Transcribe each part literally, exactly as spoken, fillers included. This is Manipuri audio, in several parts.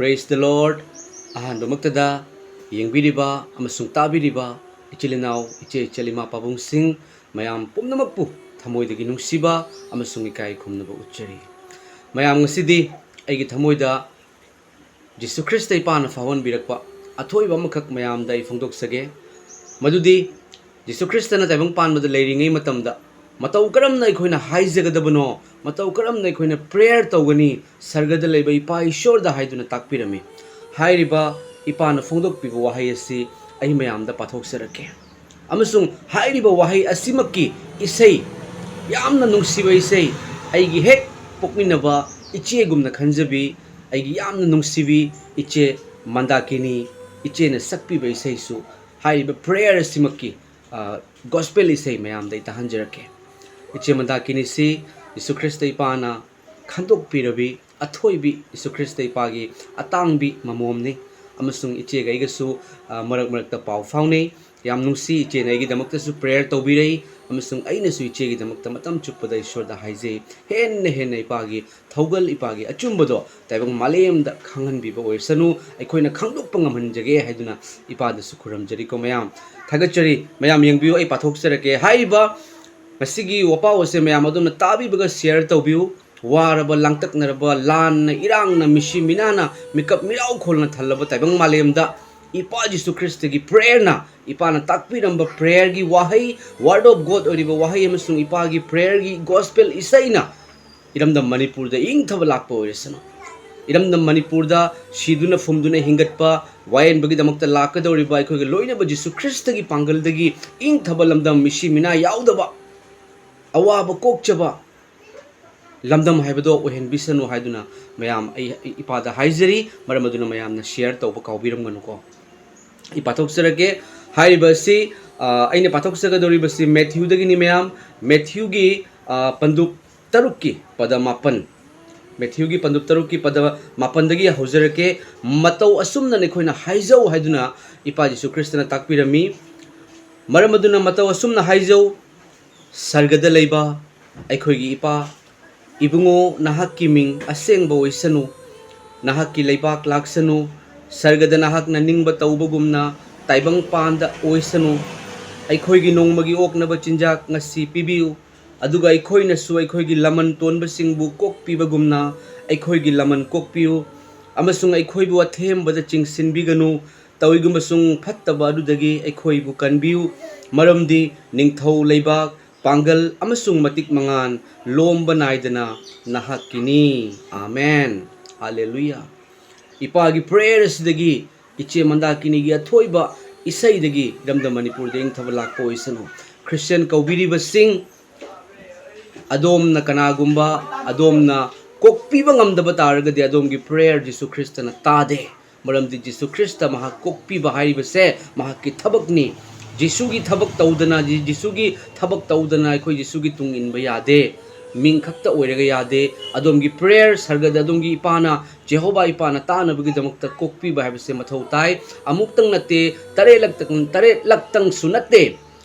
Praise the Lord. ꯑꯍꯥꯟꯕꯃꯛꯇꯗ ꯌꯦꯡꯕꯤꯔꯤꯕ ꯑꯃꯁꯨꯡ ꯇꯥꯕꯤꯔꯤꯕ ꯏꯆꯤꯜ ꯏꯅꯥꯎ, ꯏꯆꯦ ꯏꯆꯜ, ꯏꯃꯥ ꯄꯥꯕꯨꯡꯁꯤꯡ, ꯃꯌꯥꯝ ꯄꯨꯝꯅꯃꯛꯄꯨ ꯊꯃꯣꯏꯗꯒꯤ ꯅꯨꯡꯁꯤꯕ ꯑꯃꯁꯨꯡ ꯏꯀꯥꯏ ꯈꯨꯝꯅꯕ ꯎꯠꯆꯔꯤ꯫ ꯃꯌꯥꯝ, ꯉꯁꯤꯗꯤ ꯑꯩꯒꯤ ꯊꯃꯣꯏꯗ ꯖꯤꯁꯨ ꯈ꯭ꯔꯤꯁꯇ ꯏꯄꯥꯅ ꯐꯥꯎꯍꯟꯕꯤꯔꯛꯄ ꯑꯊꯣꯏꯕ ꯑꯃꯈꯛ ꯃꯌꯥꯝꯗ ꯑꯩ ꯐꯣꯡꯗꯣꯛꯆꯒꯦ꯫ ꯃꯗꯨꯗꯤ ꯖꯤꯁꯨ ꯈ꯭ꯔꯤꯁꯇꯅ ꯇꯥꯏꯕꯪ ꯄꯥꯟꯕꯗ ꯂꯩꯔꯤꯉꯩ ꯃꯇꯝꯗ ꯃꯇꯧ ꯀꯔꯝꯅ ꯑꯩꯈꯣꯏꯅ ꯍꯥꯏꯖꯒꯗꯕꯅꯣ, ꯃꯇꯧ ꯀꯔꯝꯅ ꯑꯩꯈꯣꯏꯅ prayer ꯇꯧꯒꯅꯤ, ꯁꯔꯒꯗ ꯂꯩꯕ ꯏꯄꯥ ꯏꯁꯣꯔꯗ ꯍꯥꯏꯗꯨꯅ ꯇꯥꯛꯄꯤꯔꯝꯃꯤ꯫ ꯍꯥꯏꯔꯤꯕ ꯏꯄꯥꯅ ꯐꯣꯡꯗꯣꯛꯄꯤꯕ ꯋꯥꯍꯩ ꯑꯁꯤ ꯑꯩ ꯃꯌꯥꯝꯗ ꯄꯥꯊꯣꯛꯆꯔꯛꯀꯦ꯫ ꯑꯃꯁꯨꯡ ꯍꯥꯏꯔꯤꯕ ꯋꯥꯍꯩ ꯑꯁꯤꯃꯛꯀꯤ ꯏꯁꯩ, ꯌꯥꯝꯅ ꯅꯨꯡꯁꯤꯕ ꯏꯁꯩ, ꯑꯩꯒꯤ ꯍꯦꯛ ꯄꯣꯛꯃꯤꯟꯅꯕ ꯏꯆꯦꯒꯨꯝꯅ ꯈꯟꯖꯕꯤ, ꯑꯩꯒꯤ ꯌꯥꯝꯅ ꯅꯨꯡꯁꯤꯕꯤ ꯏꯆꯦ ꯃꯟꯗꯥꯀꯤꯅꯤ, ꯏꯆꯦꯅ ꯁꯛꯄꯤꯕ ꯏꯁꯩꯁꯨ ꯍꯥꯏꯔꯤꯕ prayer ꯑꯁꯤꯃꯛꯀꯤ, ꯑ, gospel ꯏꯁꯩ ꯃꯌꯥꯝꯗ ꯑꯩ ꯇꯥꯍꯟꯖꯔꯛꯀꯦ꯫ ꯏꯆꯦ ꯃꯟꯗꯥꯀꯤꯅꯤꯁꯤ ꯖꯤꯁꯨ ꯈ꯭ꯔꯤꯁꯇ ꯏꯄꯥꯅ ꯈꯟꯗꯣꯛꯄꯤꯔꯕꯤ ꯑꯊꯣꯏꯕꯤ ꯖꯤꯁꯨ ꯈ꯭ꯔꯤꯁꯇ ꯏꯄꯥꯒꯤ ꯑꯇꯥꯡꯕꯤ ꯃꯃꯣꯝꯅꯤ꯫ ꯑꯃꯁꯨꯡ ꯏꯆꯦꯒ ꯑꯩꯒꯁꯨ, ꯑ, ꯃꯔꯛ ꯃꯔꯛꯇ ꯄꯥꯎ ꯐꯥꯎꯅꯩ꯫ ꯌꯥꯝ ꯅꯨꯡꯁꯤ, ꯏꯆꯦꯅ ꯑꯩꯒꯤꯗꯃꯛꯇꯁꯨ prayer ꯇꯧꯕꯤꯔꯛꯏ, ꯑꯃꯁꯨꯡ ꯑꯩꯅꯁꯨ ꯏꯆꯦꯒꯤꯗꯃꯛꯇ ꯃꯇꯝ ꯆꯨꯞꯄꯗ ꯏꯁꯣꯔꯗ ꯍꯥꯏꯖꯩ, ꯍꯦꯟꯅ ꯍꯦꯟꯅ ꯏꯄꯥꯒꯤ ꯊꯧꯒꯜ, ꯏꯄꯥꯒꯤ ꯑꯆꯨꯝꯕꯗꯣ ꯇꯥꯏꯕꯪ ꯃꯥꯂꯦꯝꯗ ꯈꯪꯍꯟꯕꯤꯕ ꯑꯣꯏꯁꯅꯨ, ꯑꯩꯈꯣꯏꯅ ꯈꯪꯗꯣꯛꯄ ꯉꯝꯍꯟꯖꯒꯦ ꯍꯥꯏꯗꯨꯅ ꯏꯄꯥꯗꯁꯨ ꯈꯨꯔꯨꯝꯖꯔꯤꯀꯣ ꯃꯌꯥꯝ꯫ ꯊꯥꯒꯠꯆꯔꯤ꯫ ꯃꯌꯥꯝ ꯌꯦꯡꯕꯤꯌꯨ, ꯑꯩ ꯄꯥꯊꯣꯛꯆꯔꯛꯀꯦ꯫ ꯍꯥꯏꯔꯤꯕ ꯉꯁꯤꯒꯤ ꯋꯥꯄꯥꯎ ꯑꯁꯦ ꯃꯌꯥꯝ ꯑꯗꯣꯝꯅ ꯇꯥꯕꯤꯕꯒ share ꯇꯧꯕꯤꯌꯨ꯫ ꯋꯥꯔꯕ, ꯂꯥꯡꯇꯛꯅꯔꯕ, ꯂꯥꯟꯅ, ꯏꯔꯥꯡꯅ, ꯃꯤꯁꯤ ꯃꯤꯅꯥꯅ ꯃꯤꯀꯞ ꯃꯤꯔꯥꯎꯈꯣꯜꯅ ꯊꯜꯂꯕ ꯇꯥꯏꯕꯪ ꯃꯥꯂꯦꯝꯗ ꯏꯄꯥ ꯖꯤꯁꯨ ꯈ꯭ꯔꯤꯁꯇꯒꯤ prayerꯅ, ꯏꯄꯥꯅ ꯇꯥꯛꯄꯤꯔꯝꯕ prayerꯒꯤ ꯋꯥꯍꯩ, word of God ꯑꯣꯏꯔꯤꯕ ꯋꯥꯍꯩ ꯑꯃꯁꯨꯡ ꯏꯄꯥꯒꯤ prayerꯒꯤ gospel ꯏꯁꯩꯅ ꯏꯔꯝꯗꯝ ꯃꯅꯤꯄꯨꯔꯗ ꯏꯪꯊꯕ ꯂꯥꯛꯄ ꯑꯣꯏꯔꯁꯅꯨ꯫ ꯏꯔꯝꯗꯝ ꯃꯅꯤꯄꯨꯔꯗ ꯁꯤꯗꯨꯅ ꯐꯨꯝꯗꯨꯅ ꯍꯤꯡꯒꯠꯄ, ꯋꯥꯌꯦꯟꯕꯒꯤꯗꯃꯛꯇ ꯂꯥꯛꯀꯗꯧꯔꯤꯕ ꯑꯩꯈꯣꯏꯒꯤ ꯂꯣꯏꯅꯕ ꯖꯤꯁꯨ ꯈ꯭ꯔꯤꯁꯇꯒꯤ ꯄꯥꯡꯒꯜꯗꯒꯤ ꯏꯪꯊꯕ ꯂꯝꯗꯝ, ꯃꯤꯁꯤ ꯃꯤꯅꯥ ꯌꯥꯎꯗꯕ, ꯑꯋꯥꯕ ꯀꯣꯛꯆꯕ ꯂꯝꯗꯝ ꯍꯥꯏꯕꯗꯣ ꯑꯣꯏꯍꯟꯕꯤꯁꯅꯨ ꯍꯥꯏꯗꯨꯅ ꯃꯌꯥꯝ ꯑꯩ ꯏꯄꯥꯗ ꯍꯥꯏꯖꯔꯤ꯫ ꯃꯔꯝ ꯑꯗꯨꯅ ꯃꯌꯥꯝꯅ share ꯇꯧꯕ ꯀꯥꯎꯕꯤꯔꯝꯒꯅꯨꯀꯣ꯫ ꯑꯩ ꯄꯥꯊꯣꯛꯆꯔꯛꯀꯦ꯫ ꯍꯥꯏꯔꯤꯕ ꯑꯁꯤ, ꯑ, ꯑꯩꯅ ꯄꯥꯊꯣꯛꯆꯒꯗꯧꯔꯤꯕꯁꯤ ꯃꯦꯊ꯭ꯌꯨꯗꯒꯤꯅꯤ ꯃꯌꯥꯝ꯫ ꯃꯦꯊ꯭ꯌꯨꯒꯤ, ꯑ, ꯄꯟꯗꯨꯞ ꯇꯔꯨꯛꯀꯤ ꯄꯗ ꯃꯥꯄꯟ꯫ ꯃꯦꯊ꯭ꯌꯨꯒꯤ ꯄꯟꯗꯨꯞ ꯇꯔꯨꯛꯀꯤ ꯄꯗ ꯃꯥꯄꯟꯗꯒꯤ ꯍꯧꯖꯔꯛꯀꯦ꯫ "ꯃꯇꯧ ꯑꯁꯨꯝꯅ ꯅꯈꯣꯏꯅ ꯍꯥꯏꯖꯧ" ꯍꯥꯏꯗꯨꯅ ꯏꯄꯥ ꯖꯤꯁꯨ ꯈ꯭ꯔꯤꯁꯇꯅ ꯇꯥꯛꯄꯤꯔꯝꯃꯤ꯫ ꯃꯔꯝ ꯑꯗꯨꯅ ꯃꯇꯧ ꯑꯁꯨꯝꯅ ꯍꯥꯏꯖꯧ, "ꯁꯔꯒꯗ ꯂꯩꯕ ꯑꯩꯈꯣꯏꯒꯤ ꯏꯄꯥ, ꯏꯕꯨꯡꯉꯣ, ꯅꯍꯥꯛꯀꯤ ꯃꯤꯡ ꯑꯁꯦꯡꯕ ꯑꯣꯏꯁꯅꯨ, ꯅꯍꯥꯛꯀꯤ ꯂꯩꯕꯥꯛ ꯂꯥꯛꯁꯅꯨ, ꯁꯔꯒꯗ ꯅꯍꯥꯛꯅ ꯅꯤꯡꯕ ꯇꯧꯕꯒꯨꯝꯅ ꯇꯥꯏꯕꯪꯄꯥꯟꯗ ꯑꯣꯏꯁꯅꯨ꯫ ꯑꯩꯈꯣꯏꯒꯤ ꯅꯣꯡꯃꯒꯤ ꯑꯣꯛꯅꯕ ꯆꯤꯟꯖꯥꯛ ꯉꯁꯤ ꯄꯤꯕꯤꯌꯨ, ꯑꯗꯨꯒ ꯑꯩꯈꯣꯏꯅꯁꯨ ꯑꯩꯈꯣꯏꯒꯤ ꯂꯃꯟ ꯇꯣꯟꯕꯁꯤꯡꯕꯨ ꯀꯣꯛꯄꯤꯕꯒꯨꯝꯅ ꯑꯩꯈꯣꯏꯒꯤ ꯂꯃꯟ ꯀꯣꯛꯄꯤꯌꯨ, ꯑꯃꯁꯨꯡ ꯑꯩꯈꯣꯏꯕꯨ ꯑꯊꯦꯝꯕꯗ ꯆꯤꯡꯁꯤꯟꯕꯤꯒꯅꯨ, ꯇꯧꯏꯒꯨꯝꯕꯁꯨꯡ ꯐꯠꯇꯕ ꯑꯗꯨꯗꯒꯤ ꯑꯩꯈꯣꯏꯕꯨ ꯀꯟꯕꯤꯌꯨ, ꯃꯔꯝꯗꯤ ꯅꯤꯡꯊꯧ ꯂꯩꯕꯥꯛ, ꯄꯥꯡꯒꯜ ꯑꯃꯁꯨꯡ ꯃꯇꯤꯛ ꯃꯉꯥꯜ ꯂꯣꯝꯕ ꯅꯥꯏꯗꯅ ꯅꯍꯥꯛꯀꯤꯅꯤ꯫ ꯑꯥꯃꯦꯟ꯫ ꯍꯥꯂꯦꯂꯨꯌꯥ꯫ ꯏꯄꯥꯒꯤ ꯄ꯭ꯔꯦꯌꯔ ꯑꯁꯤꯗꯒꯤ, ꯏꯆꯦ ꯃꯟꯗꯥꯀꯤꯅꯤꯒꯤ ꯑꯊꯣꯏꯕ ꯏꯁꯩꯗꯒꯤ ꯏꯔꯝꯗꯝ ꯃꯅꯤꯄꯨꯔꯗ ꯏꯪꯊꯕ ꯂꯥꯛꯄ ꯑꯣꯏꯁꯅꯨ꯫ ꯈ꯭ꯔꯤꯁꯇꯤꯌꯥꯟ ꯀꯧꯕꯤꯔꯤꯕꯁꯤꯡ, ꯑꯗꯣꯝꯅ ꯀꯅꯥꯒꯨꯝꯕ ꯑꯗꯣꯝꯅ ꯀꯣꯛꯄꯤꯕ ꯉꯝꯗꯕ ꯇꯥꯔꯒꯗꯤ, ꯑꯗꯣꯝꯒꯤ ꯄ꯭ꯔꯦꯌꯔ ꯖꯤꯁꯨ ꯈ꯭ꯔꯤꯁꯇꯅ ꯇꯥꯗꯦ꯫ ꯃꯔꯝꯗꯤ ꯖꯤꯁꯨ ꯈ꯭ꯔꯤꯁꯇ ꯃꯍꯥꯛ ꯀꯣꯛꯄꯤꯕ ꯍꯥꯏꯔꯤꯕꯁꯦ ꯃꯍꯥꯛꯀꯤ ꯊꯕꯛꯅꯤ꯫ ꯖꯤꯁꯨꯒꯤ ꯊꯕꯛ ꯇꯧꯗꯅ, ꯖꯤ-, ꯖꯤꯁꯨꯒꯤ ꯊꯕꯛ ꯇꯧꯗꯅ ꯑꯩꯈꯣꯏ ꯖꯤꯁꯨꯒꯤ ꯇꯨꯡ ꯏꯟꯕ ꯌꯥꯗꯦ꯫ ꯃꯤꯡ ꯈꯛꯇ ꯑꯣꯏꯔꯒ ꯌꯥꯗꯦ꯫ ꯑꯗꯣꯝꯒꯤ ꯄ꯭ꯔꯦꯌꯔ, ꯁꯔꯒꯗ ꯑꯗꯣꯝꯒꯤ ꯏꯄꯥꯅ, ꯖꯦꯍꯣꯕꯥ ꯏꯄꯥꯅ ꯇꯥꯅꯕꯒꯤꯗꯃꯛꯇ ꯀꯣꯛꯄꯤꯕ ꯍꯥꯏꯕꯁꯦ ꯃꯊꯧ ꯇꯥꯏ꯫ ꯑꯃꯨꯛꯇꯪ ꯅꯠꯇꯦ, ꯇꯔꯦꯠꯂꯛꯇꯪ-, ꯇꯔꯦꯠꯂꯛꯇꯪꯁꯨ ꯅꯠꯇꯦ꯫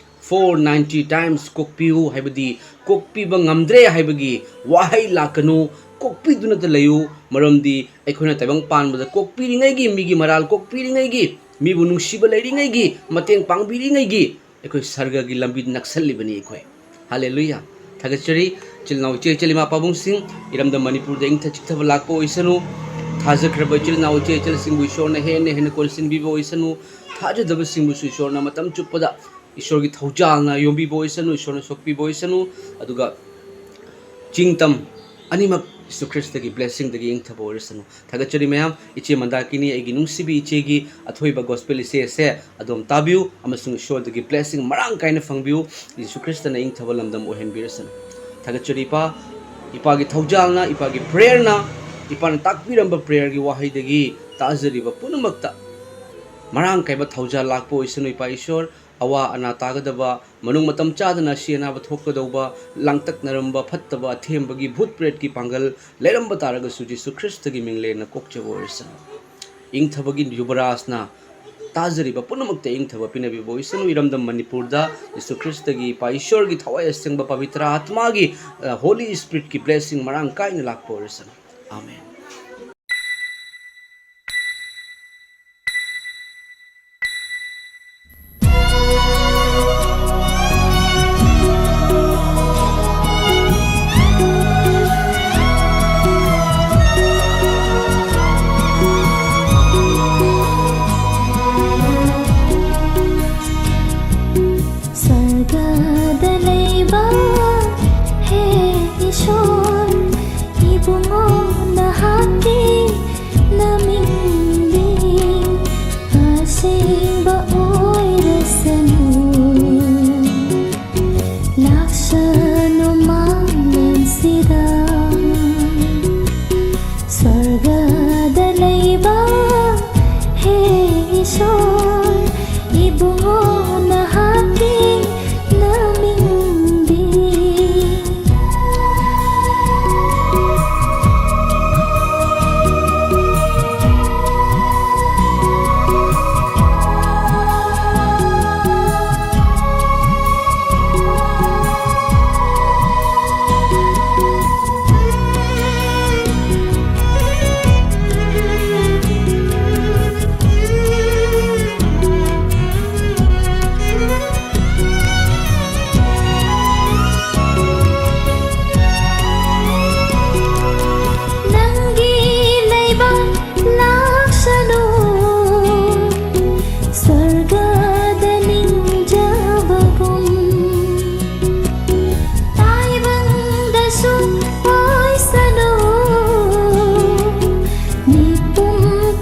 Four ninety times ꯀꯣꯛꯄꯤꯌꯨ, ꯍꯥꯏꯕꯗꯤ ꯀꯣꯛꯄꯤꯕ ꯉꯝꯗ꯭ꯔꯦ ꯍꯥꯏꯕꯒꯤ ꯋꯥꯍꯩ ꯂꯥꯛꯀꯅꯨ꯫ ꯀꯣꯛꯄꯤꯗꯨꯅꯇ ꯂꯩꯌꯨ, ꯃꯔꯝꯗꯤ ꯑꯩꯈꯣꯏꯅ ꯇꯥꯏꯕꯪ ꯄꯥꯟꯕꯗ ꯀꯣꯛꯄꯤꯔꯤꯉꯩꯒꯤ, ꯃꯤꯒꯤ ꯃꯔꯥꯜ ꯀꯣꯛꯄꯤꯔꯤꯉꯩꯒꯤ, ꯃꯤꯕꯨ ꯅꯨꯡꯁꯤꯕ ꯂꯩꯔꯤꯉꯩꯒꯤ, ꯃꯇꯦꯡ ꯄꯥꯡꯕꯤꯔꯤꯉꯩꯒꯤ ꯑꯩꯈꯣꯏ ꯁꯔꯒꯒꯤ ꯂꯝꯕꯤ ꯅꯛꯁꯜꯂꯤꯕꯅꯤ ꯑꯩꯈꯣꯏ꯫ ꯍꯥꯂꯦꯂꯨꯌꯥ꯫ ꯊꯥꯒꯠꯆꯔꯤ꯫ ꯏꯆꯤꯜ ꯏꯅꯥꯎ, ꯏꯆꯦ ꯏꯆꯜ, ꯏꯃꯥ ꯄꯥꯕꯨꯡꯁꯤꯡ, ꯏꯔꯝꯗꯝ ꯃꯅꯤꯄꯨꯔꯗ ꯏꯪꯊ ꯆꯤꯛꯊꯕ ꯂꯥꯛꯄ ꯑꯣꯏꯁꯅꯨ꯫ ꯊꯥꯖꯈ꯭ꯔꯕ ꯏꯆꯤꯜ ꯏꯅꯥꯎ, ꯏꯆꯦ ꯏꯆꯜꯁꯤꯡꯕꯨ ꯏꯁꯣꯔꯅ ꯍꯦꯟꯅ ꯍꯦꯟꯅ ꯀꯣꯟꯁꯤꯟꯕꯤꯕ ꯑꯣꯏꯁꯅꯨ꯫ ꯊꯥꯖꯗꯕꯁꯤꯡꯕꯨꯁꯨ ꯏꯁꯣꯔꯅ ꯃꯇꯝ ꯆꯨꯞꯄꯗ ꯏꯁꯣꯔꯒꯤ ꯊꯧꯖꯥꯜꯅ ꯌꯣꯝꯕꯤꯕ ꯑꯣꯏꯁꯅꯨ, ꯏꯁꯣꯔꯅ ꯁꯣꯛꯄꯤꯕ ꯑꯣꯏꯁꯅꯨ꯫ ꯑꯗꯨꯒ ꯆꯤꯡ ꯇꯝ ꯑꯅꯤꯃꯛ ꯖꯤꯁꯨ ꯈ꯭ꯔꯤꯁꯇꯒꯤ ꯕ꯭ꯂꯦꯁꯤꯡꯗꯒꯤ ꯏꯪꯊꯕ ꯑꯣꯏꯔꯁꯅꯨ꯫ ꯊꯥꯒꯠꯆꯔꯤ ꯃꯌꯥꯝ꯫ ꯏꯆꯦ ꯃꯟꯗꯥꯀꯤꯅꯤ, ꯑꯩꯒꯤ ꯅꯨꯡꯁꯤꯕꯤ ꯏꯆꯦꯒꯤ ꯑꯊꯣꯏꯕ ꯒꯣꯁꯄꯦꯜ ꯏꯁꯩ ꯑꯁꯦ ꯑꯗꯣꯝ ꯇꯥꯕꯤꯌꯨ ꯑꯃꯁꯨꯡ ꯏꯁꯣꯔꯗꯒꯤ ꯕ꯭ꯂꯦꯁꯤꯡ ꯃꯔꯥꯡ ꯀꯥꯏꯅ ꯐꯪꯕꯤꯌꯨ꯫ ꯖꯤꯁꯨ ꯈ꯭ꯔꯤꯁꯇꯅ ꯏꯪꯊꯕ ꯂꯝꯗꯝ ꯑꯣꯏꯍꯟꯕꯤꯔꯁꯅꯨ꯫ ꯊꯥꯒꯠꯆꯔꯤ ꯏꯄꯥ, ꯏꯄꯥꯒꯤ ꯊꯧꯖꯥꯜꯅ, ꯏꯄꯥꯒꯤ ꯄ꯭ꯔꯦꯌꯔꯅ, ꯏꯄꯥꯅ ꯇꯥꯛꯄꯤꯔꯝꯕ ꯄ꯭ꯔꯦꯌꯔꯒꯤ ꯋꯥꯍꯩꯗꯒꯤ ꯇꯥꯖꯔꯤꯕ ꯄꯨꯝꯅꯃꯛꯇ ꯃꯔꯥꯡ ꯀꯥꯏꯕ ꯊꯧꯖꯥꯜ ꯂꯥꯛꯄ ꯑꯣꯏꯁꯅꯨ ꯏꯄꯥ ꯏꯁꯣꯔ꯫ ꯑꯋꯥ ꯑꯅꯥ ꯇꯥꯒꯗꯕ, ꯃꯅꯨꯡ ꯃꯇꯝ ꯆꯥꯗꯅ ꯑꯁꯤ ꯑꯅꯥꯕ ꯊꯣꯛꯀꯗꯧꯕ, ꯂꯥꯡꯇꯛꯅꯔꯝꯕ, ꯐꯠꯇꯕ ꯑꯊꯦꯝꯕꯒꯤ ꯚꯨꯠ ꯄ꯭ꯔꯦꯠꯀꯤ ꯄꯥꯡꯒꯜ ꯂꯩꯔꯝꯕ ꯇꯥꯔꯒꯁꯨ ꯖꯤꯁꯨ ꯈ꯭ꯔꯤꯁꯇꯒꯤ ꯃꯤꯡꯂꯦꯟꯅ ꯀꯣꯛꯆꯕ ꯑꯣꯏꯔꯁꯅꯨ꯫ ꯏꯪꯊꯕꯒꯤ ꯌꯨꯕꯔꯥꯖꯅ ꯇꯥꯖꯔꯤꯕ ꯄꯨꯝꯅꯃꯛꯇ ꯏꯪꯊꯕ ꯄꯤꯅꯕꯤꯕ ꯑꯣꯏꯁꯅꯨ꯫ ꯏꯔꯝꯗꯝ ꯃꯅꯤꯄꯨꯔꯗ ꯖꯤꯁꯨ ꯈ꯭ꯔꯤꯁꯇꯒꯤ ꯏꯄꯥ ꯏꯁꯣꯔꯒꯤ ꯊꯋꯥꯏ ꯑꯁꯦꯡꯕ ꯄꯕꯤꯇ꯭ꯔ ꯑꯥꯠꯃꯥꯒꯤ, ꯑ, ꯍꯣꯂꯤ ꯁ꯭ꯄꯤꯔꯤꯠꯀꯤ ꯕ꯭ꯂꯦꯁꯤꯡ ꯃꯔꯥꯡ ꯀꯥꯏꯅ ꯂꯥꯛꯄ ꯑꯣꯏꯔꯁꯅꯨ꯫ ꯑꯥꯃꯦꯟ꯫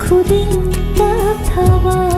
ꯈꯨꯗꯤꯡ ꯇꯞꯊꯕ